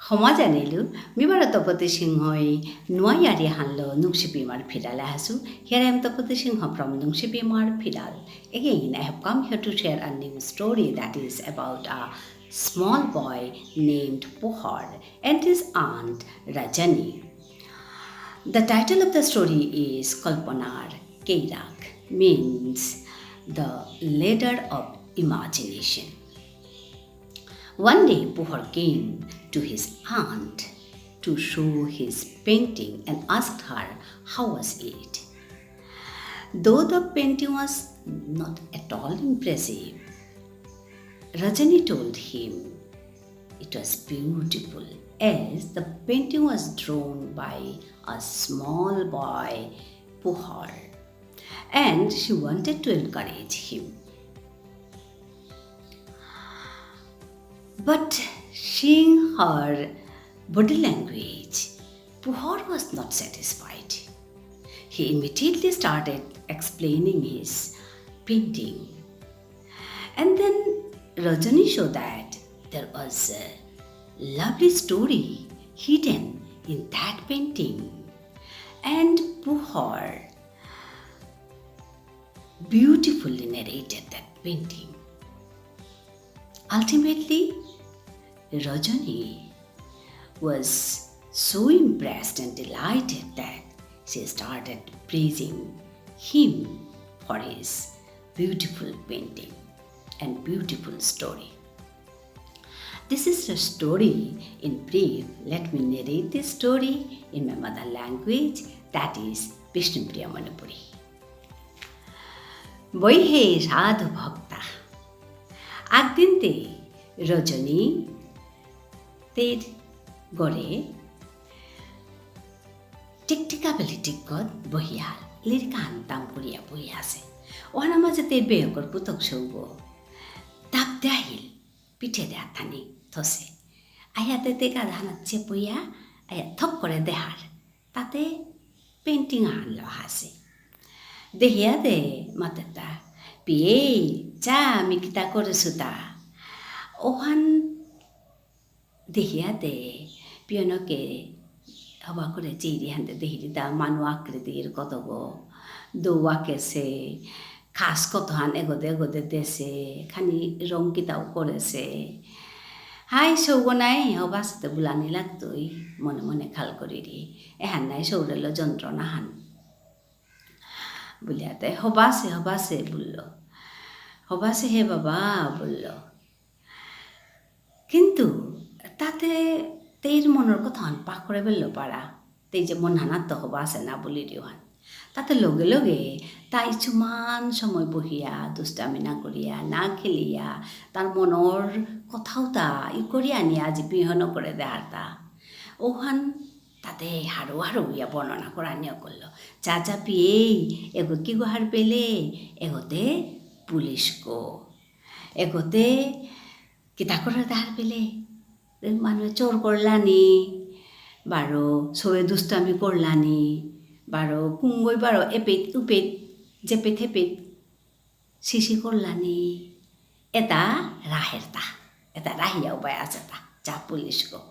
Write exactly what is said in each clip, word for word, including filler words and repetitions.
ক্ষমা জানিলু, মি বারো তপতি সিংহই নুয়া ইয়ারি হানলো নুংশিপি ইমার ফিরাল আহাসু। Here I am Tapati Singha from Nungshipi Imar Phiral. Again, I have come here to share a new story that is about a small boy named Puhar and his aunt Rajani. The title of the story is Kalpanar Keirak, means the ladder of imagination. One day, Puhar came to his aunt to show his painting and asked her how was it. Though the painting was not at all impressive, Rajani told him it was beautiful, as the painting was drawn by a small boy, Puhar, and she wanted to encourage him. But seeing her body language, Puhar was not satisfied. He immediately started explaining his painting. And then Rajani showed that there was a lovely story hidden in that painting. And Puhar beautifully narrated that painting. Ultimately, Rajani was so impressed and delighted that she started praising him for his beautiful painting and beautiful story. This is the story in brief. Let me narrate this story in my mother language, that is Bishnupriya Manipuri. বই হে সাধু ভক্তা। আকদিন তে রজনী তের গরে টিকটিকা বেলি টিকত বহিয়া লিরিকা হান তাম করিয়া বহিয়া আছে। ওহানা মাঝে তে বেয়কর পুতক সৌগ তাপ দে আহিল, পিঠে দে আথানি থসে। আয়াতে তে গাধানা চেপুয়া, আয়া থক করে দেহার। তাতে painting আহান লো হাসে। দেহিয়া দে মাতেতা, পিয়ে, চা মি কিতা করেসুতা। ওহান দেহিয়া দে, পিয়নকে হবা করে চেইরি হানতে দেহিরি দা মানু আকৃতির কতগো, দৌ আকেসে, খাস কতহান এগোদে এগোদে দেসে, খানি রং কিতাও করেসে। হাই সৌগ নাই, হবাসে তে বুলানি লাগতই, মনে মনে খাল করিরি। এহান নাই সৌরেলো যন্ত্রণা হান। বুলিয়াতে, হবাসে, হবাসে বুললো। হবাসে হে বাবা বুললো। কিন্তু তাতে তেইর মনর কথাহান পাকরে বেললো পারা। তেই যে মনহানাত তো হবাসে না বুলিরিওহান। তাতে লগে লগে তাই চুমান সময় বহিয়া, দুষ্টামি না করিয়া, না খেলিয়া, তার মনর কথাও তা ই করিয়া নিয়া আজি বিহন করে দেহারতা। ওহান তাতে হারৌ হারৌ ইয়া বর্ণনা করানি অকরল। চা চা পিয়েই, এগো কিগো হারপেলে, এগোতে পুলিশগো। এগোতে কিতা করে হারপেলে? এ মানু চোর করলানি, বারো সবে দুষ্টামি করলানি, বারো কুঙ্গই বারো এপেত উপেত, যেপেত হেপেত, শিশি করলানি, এতা রাহেরতা, এতা রাহিয়া উবাই আসেতা, চা পুলিশগো।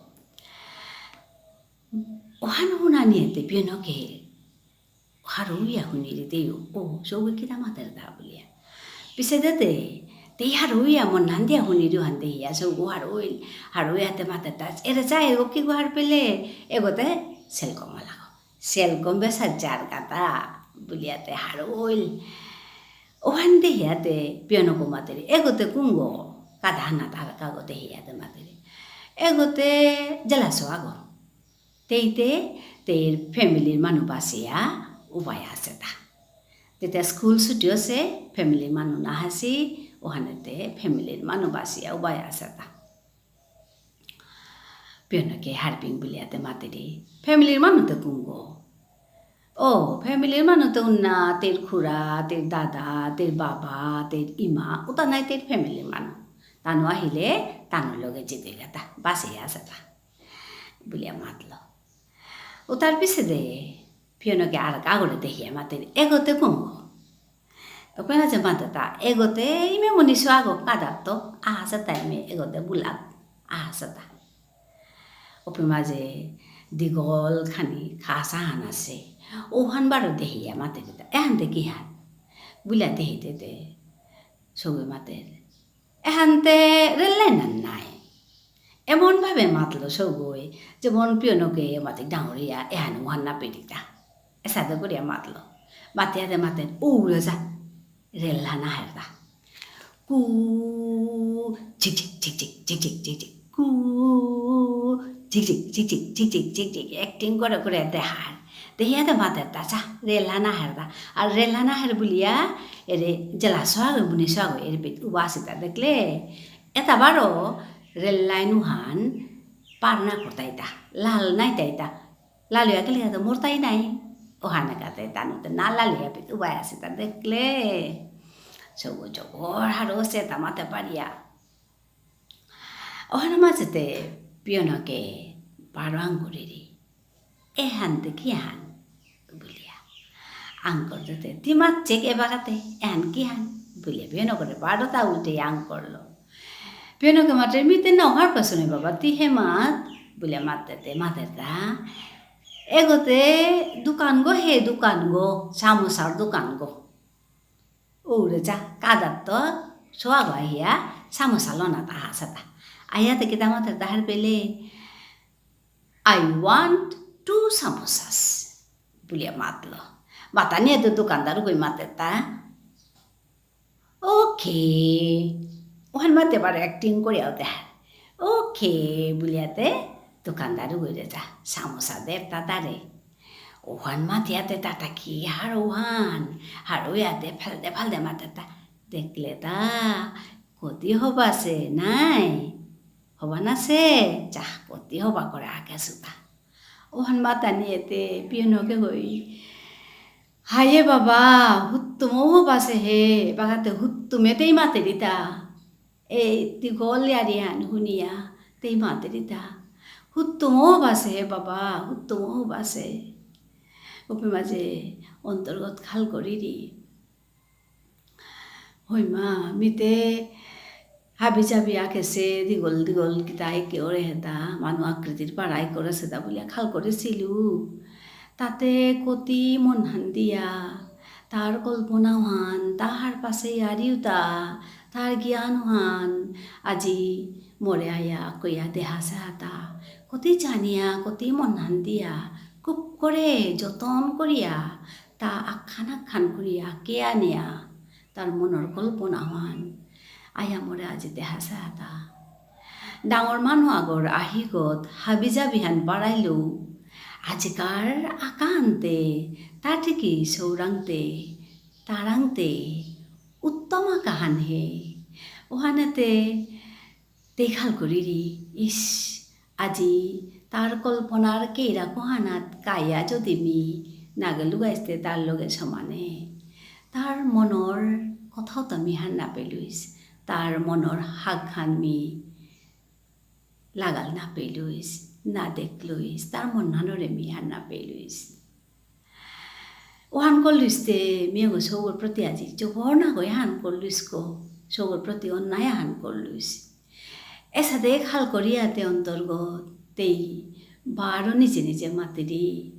ওহান হুনানিয়েতে পিয়নকে হারৌইয়া হুনিরি দেউ, ও, সৌগ কিতা মাতেরতা বুলিয়া। পিসেদে তে, তেই হারৌইয়া মনহান দিয়া হুনিরি হান দেহিয়া, সৌগ হারৌইল, হারৌইয়া তে মাতেরতা, এরে চা এগো কিগো হারপেলে, এগোতে সেলকম লাগো। সেলকম বেসা যার গাতা, বুলিয়াতে হারৌইল। ওহান দেহিয়াতে পিয়নকো মাতেরি, এগোতে কুঙ্গো, কাদাহানা তার কাগো দেহিয়াতে মাতেরি। এগোতে জেলাসো আগো। তেইতে তেইর familyর মানু বাসিয়া উবাই আসেতা। তেতিয়া স্কুল ছুটি অসে, familyর মানু না হাসি, ওহানেতে familyর মানু বাসিয়া উবাই আসেতা। পিয়নকে হারপিং বুলিয়াতে মাতেরি, familyর মানু তে কুঙ্গো। ও, familyর মানু তে উন্না, তেইর খুড়া, তেইর দাদা, তেইর বাবা, তেইর ইমা, উতা নাই তেইর familyর মানু। তানু আহিলে, তানুর লগে জিতে গাতা, বাসে আসেতা। বুলিয়া মাতলো। উতার পিসেদে, পিয়নকে আর কাগরে দেহিয়া মাতেরি, এগোতে কুঙ্গো। ওপেন আছে মাতেতা, এগোতে ইমে মনিসো আগো কাদাত তো, আহাসেতা ইমে এগোতে বুলাক, আহাসেতা। ওপে মাঝে দীঘল খানি খাসা হান আছে। ওহান বারো দেহিয়া মাতের তা। এহান দে কিহান? বুলা দেহিতে তে সবে মাতের। এহানতে রেল লাইন আর নাই। এমন ভাবে মাতলো সৌগই, যেমন পিয়নকে মাতি ডাঙরিয়া এহান ওহান না পেরিতা। এসাদে করিয়া মাতলো। মাতিয়াতে মাতে, "উড়ে যা।" রেল লাইন আহেরতা। কু, ঝিক ঝিক, ঝিক ঝিক, ঝিক ঝিক, ঝিক ঝিক, কু, ঝিক ঝিক, ঝিক ঝিক, ঝিক ঝিক, ঝিক ঝিক, acting করে করে দেহার। দেহিয়াতে মাতেরতা, "যা, রেল লাইন আহেরতা।" আর রেল লাইন আহের বুলিয়া, এরে জেলা সোয়াগো, মুনি সোয়াগো, এরে পিত উবা আসিতা দেখলে, এতা বারো রেল লাইন উহান পার না করতাইতা, লাল নাইতাইতা। লালিয়া গেলে তো মরতাই নাই। ওহানে কাতে তানুতে না লালিয়া পিত উবাই আসিতা দেখলে। সব জবর হারৌ অসে তা মাতে পারিয়া। ওহানে মাঝেতে পিয়নকে বারো আঙকরিরি। "এহান দে কিহান?" বুলিয়া। আঙকরতে তে, "তি মাতচে কে বাগাতে, এহান কিহান?" বুলিয়া পিয়নকরে বারো তা উল্টে আঙকরলো। পিয়নকে মাতে, "মি তে না অহার পাসুনে বাবা, তি হে মাত।" বুলিয়া মাততে তে মাতেরতা, "এগোতে দোকানগো হে দোকানগো, সামোসার দোকানগো।" ওরে যা, কাদাত তো সোয়াগো আহিয়া সামোসা লনা তা হাসাতা। আয়াতে কিতা মাতেরতা হারপেলে, "I want two samosas," বুলিয়া মাতলো। মাতানিয়া তো দোকানদারগই মাতেরতা, "ওকে।" ওহান মাতে বারো acting করিয়াও দেহার। "ওকে," বুলিয়াতে দোকানদারগরে যা সামোসা দেরতা তারে। ওহান মাতিয়াতে তাতা কি হারৌ হান, হারৌয়াতে ফালদে ফালদে মাতেরতা। দেখলে তা, কতি হবাসে নাই? হবা নাসে? যা, কতি হবা করে আগে সুতা। ওহান মাতানিয়েতে পিয়নকে গই, "হায়ে বাবা, হুত্তুমও হবাসে হে, বাগাতে হুত্তুমেতেই মাতেরিতা।" এই দীঘল ইয়ারিহান হুনিয়া তেই মাতেরিতা, "হুত্তুমও হবাসে হে বাবা, হুত্তুমও হবাসে।" ওপে মাঝে অন্তরগত খাল করিরি। হইমা, মিতে হাবি জাবি আকেসে দীঘল দীঘল কিতা একে ওরে হেতা, মানু আকৃতির পাড়াই করেসেতা বুলিয়া খাল করেসিলু। তাতে কতি মনহান দিয়া, তার কল্পনাহান, তাহার পাশে ইয়ারিউতা, তার জ্ঞানহান, আজি মোরে আয়া কইয়া দেহাসে হাতা। কতি জানিয়া, কতি মনহান দিয়া, খুব করে যতন করিয়া, তা আখান আখান করিয়া কে আনিয়া, তার মনর কল্পনাহান, আয়া মোরে আজি দেহাসে হাতা। ডাঙর মানু আগর আহিগত হাবি জাবিহান বাড়াইলেও, আজিকার আকান্তে, তাটিকি সৌরাংতে, তারাংতে, উত্তম আকাহান হে। ওহানেতে দেখাল করিরি, ইস, আজি তার কল্পনার কেইরা কোহানাত কাইয়া যদি মি নাগে লুগাইস্তে তার লগে সমানে। তার মনর কথাও তো মি হার না পেলুইস, তার মনর হাগহান মি লাগাল না পেলুইস, না দেখলুইস, তার মনহানরে মি হার না পেলুইস। ওহান করলুইসতে মিয়গো সৌগর প্রতি আজি জবর না গো, এহান করলুইস গো, সৌগর প্রতি অন্যায় আহান করলুইস। এসাদে খাল করিয়াতে অন্তরগত তেই বারো নিজে নিজে মাতেরি,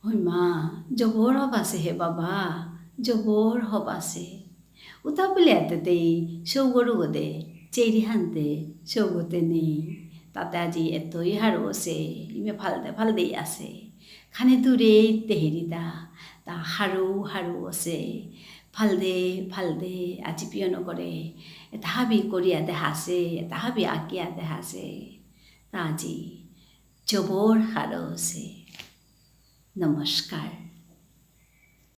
"হইমা, জবর হবাসে হে বাবা, জবর হবাসে।" উতা বুলিয়াতে তেই সৌগরুগদে চেরি হানতে সৌগতে নেই। তাতে আজি এতই হারৌ অসে, ইমে ফালদে ফালদেই আসে। খানি দূরে তেহেরিতা, তা হারৌ হারৌ অসে। ফালদে ফালদে আজি পিয়নকরে, এতা হাবি করিয়া দেহাসে, এতা হাবি আকিয়া দেহাসে। তা আজি জবর হারৌ অসে। নমস্কার।